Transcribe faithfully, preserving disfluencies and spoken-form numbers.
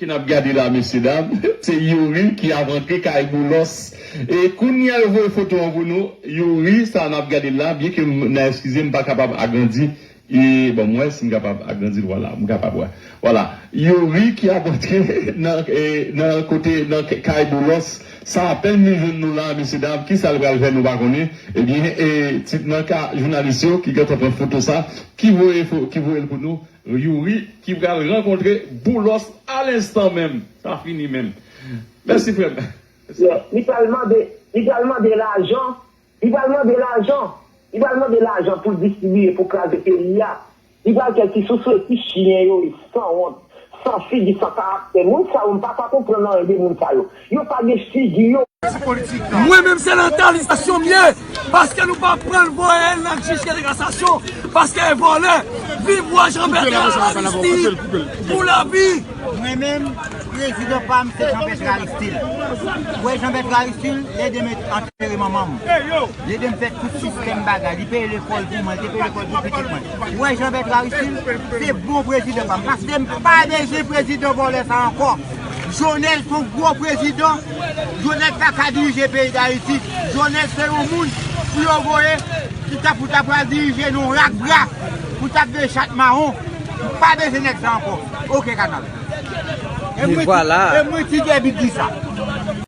N ap gade la, mesye dam, se Youri ki ap antre kay Boulos. E kounye a yo voye foto an pou nou. Youri, sa n ap gade la, byen ke m nan eskize, m pa kapab agrandi. E bon, m wè si m kapab agrandi l, vwala, m kapab wè. Vwala. Youri ki ap antre nan, e, nan kote, nan k- kay Boulos. Sa apèn nou jwenn nou la, mesye dam. Kisa l pral fè, nou pa konnen. Ebyen, e, tit nan ka jounalis yo ki gentan pran foto sa, ki voye fo- ki voye l pou nou. Youri ki pral rankontre Boulos alenstan menm. Sa fini menm. Mèsi, frè m. Li pral mande, li pral mande lajan, li pral mande lajan, li pral mande lajan pou l distribiye, pou kraze peyi a. Li pral fè ti souswe ti chen yo, sanwont, san figi, san karaktè. Moun sa yo, m pa ka konprann anyen de moun sa yo. Yo pa gen figi, yo. Mwen menm se nan talistasyon m ye, paske nou pa pran l voye l nan jij de kasasyon, paske e vòlè. Viv wa Jean Bertrand Aristide pou lavi. Mwen menm, prezidan pa m se Jean Bertrand Aristide. Ou wè Jean Bertrand Aristide, li ede m antere manman m. Li ede m fè tout sistèm bagay. Li peye lekòl pou mwen, li te peye lekòl pou pitit mwen. Ou wè Jean Bertrand Aristide, se bon prezidan pa m. Paske m pa bezwen prezidan vòlè sa ankò. Jovenel se yon gwo prezidan. Jovenel pa ka dirije peyi Dayiti. Jovenel se yon moun pou yo voye ki ta pou ta pral dirije nou rak bra pou ta veye chat mawon. M pa bezwen nèg sa ankò. Oke kanal. E mwen, e mwen ti dèbi di sa.